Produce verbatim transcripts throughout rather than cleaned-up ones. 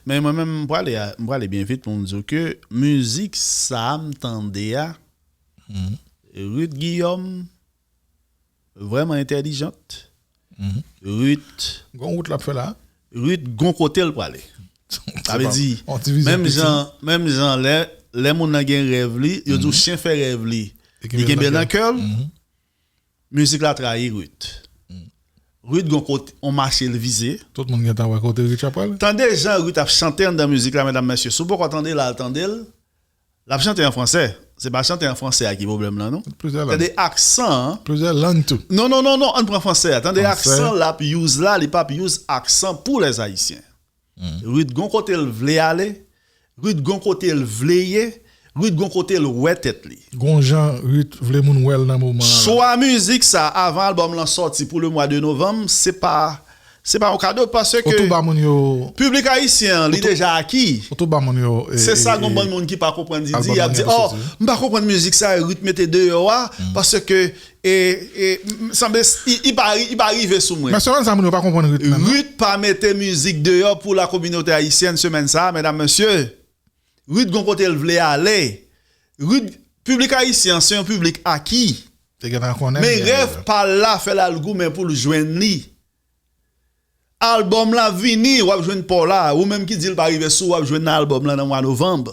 Men mwen menm, m prale a, m prale byen vit pou m di w ke mizik sa a m tande a, Ruth Guillaume, vrèman entèlijant. Ruth, Gon wout l ap fè la. Ruth gon kote l prale. Sa vle di, menm jan, menm jan lè, lè moun nan gen rèv li, yo di w chen fè rèv li, li kenbe l nan kè l. Mizik la trayi Ruth. Ruth gon kote, on mache l vize. Tout moun gentan wè kote Ruth ap prale. Tande jan Ruth ap chante anndan mizik la, medam, mesye. Si w poko tande l, al tande l. L ap chante an fransè. Se pa chante an fransè a ki pwoblèm lan, non. Plizyè lang. Tande aksan an. Plizyè lang tou. Non, non, non, non, ann pran fransè a. Tande aksan l ap use la, li p ap use aksan pou lèzayisyen. Ruth gon kote l vle ale, Ruth gon kote l vle ye, Ruth gon kote l wè tèt li. Gon jan Ruth vle moun wè l nan moman an la. Chwa mizik sa avan albòm lan sòti pou le mwa de novanm, se pa, se pa yon kado paske piblik ayisyen an, li deja aki. Ou tou ba moun yo. Se sa, gon bann moun ki pa konprann di, di, y ap di, oh, m pa konprann mizik sa Ruth mete deyò a, paske e, e, m, sanble s- i, i pa, i pa rive sou mwen. Men semèn sa moun yo pa konprann Ruth menm, non? Ruth pa mete mizik deyò pou la kominote ayisyèn semèn sa, medam, mesye. Ruth gon kote l vle ale. Ruth, piblik ayisyen an se yon piblik aki. Te gentan konnen. Men rèv pa l la fè l al goumen pou l jwenn li. Albòm la vini, w ap jwenn pa w la. Ou menm ki di l pa rive sou, w ap jwenn nan albòm lan nan mwa novanm.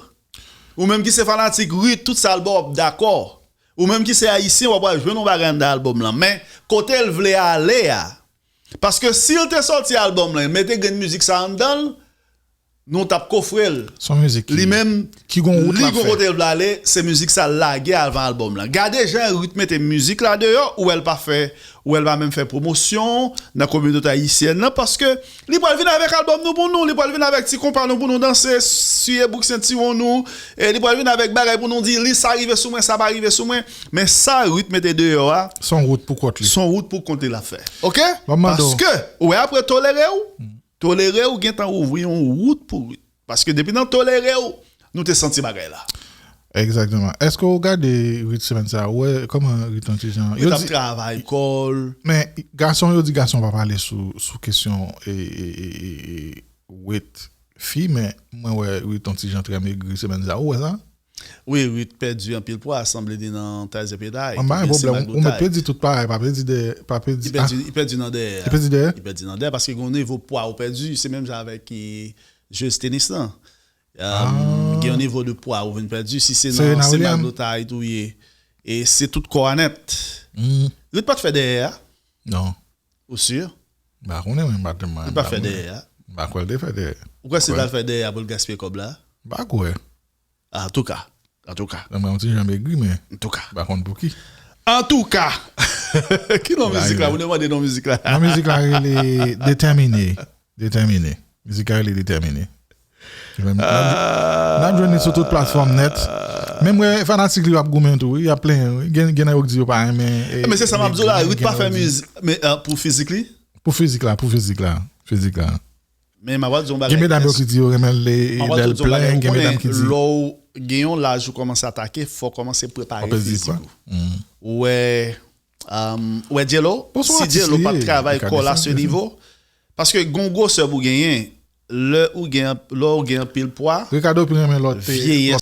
Ou menm ki se fanatik Ruth, tout sa l ba w ap dakò. Ou menm ki se ayisyen, w ap al jwenn yon bagay anndan albòm lan. Men, kote l vle ale a. Paske si l te sòti albòm lan, mete grenn mizik sa anndan l, nou t ap kofre l. Li menm, ki gon wout li gon kote l vle ale, se mizik sa l lage avan albòm lan. Gade jan Ruth mete mizik la deyò, ou wè l pa fè, ou wè l pa menm fè pwomosyon nan kominote ayisyèn nan, paske li pral vin avèk albòm nou pou nou, li pral vin avèk ti konpa nou pou nou danse, siye bouk sentiwon nou, e li pral vin avèk bagay pou nou di, li sa rive sou mwen, sa pa rive sou mwen. Men sa Ruth mete deyò a, se yon wout pou kont li. Se yon wout pou kont li l ap fè. Oke? Paske, ou wè apre Tolere w, Tolere w gentan ouvri yon wout pou Ruth. Paske depi nan Tolere w, nou te santi bagay la. Egzakteman. Èske w gade Ruth semèn sa a? Ou wè kòman Ruth yon ti jan. Ruth ap travay kò l. Men gason, yo di gason pa pale sou, sou kesyon e, e, e, e, e, wet fi, men mwen wè Ruth yon ti jan trè megri semèn sa a. Ou wè sa? Wi, Ruth pèdi anpil pwa, sanble li nan tayzè petay. Mwen pa gen pwoblèm. Ou mèt pèdi tout pwa, pa pèdi de, pa pèdi. Li pèdi, li pèdi nan dèyè. Li pèdi dèyè? Li pèdi nan dèyè, paske gen yon nivo pwa ou pèdi, se menm jan avèk, e, jez tenis lan. Gen yon nivo de pwa ou vin pèdi, si se nan se maglotay tou ye, e se tout kò a nèt. Ruth pa t fè dèyè a? Non. Ou si? M pa konnen, men m pa t, m pa konnen. Li pa fè dèyè a? M pa kwè l te fè dèyè. Ou kwè si l t al fè dèyè a pou l gaspiye kòb la? M pa kwè. Antouka, antouka. Sa mwen yon ti jan megri, men antouka, m pa konn pou ki. Antouka! Ki non mizik la? Ou demande non mizik la. Non mizik la rele Detèmine. Detèmine. Mizik la rele Detèmine. N ap, n ap jwenn li sou tout platfòm nèt. Menm wè fanatik li yo ap goumen tou, wi, y ap plenyen, wi. Gen, gen nèg yo k di yo pa renmen. Men se sa m ap di w la, Ruth pa fè mizik, men pou fizik li? Pou fizik la, pou fizik la. Fizik la. Men m ap di w yon bagay. Gen medam yo ki di yo renmen l, lè l plen, gen medam ki di. Lè w gen yon laj ou kòmanse atake, fò w kòmanse prepare fizik ou. Ou wè, ou wè J-Lo, si J-Lo pa t travay kò l a se nivo, paske gon gwosè pou genyen, lè ou gen, lè ou gen anpil pwa, vyeyès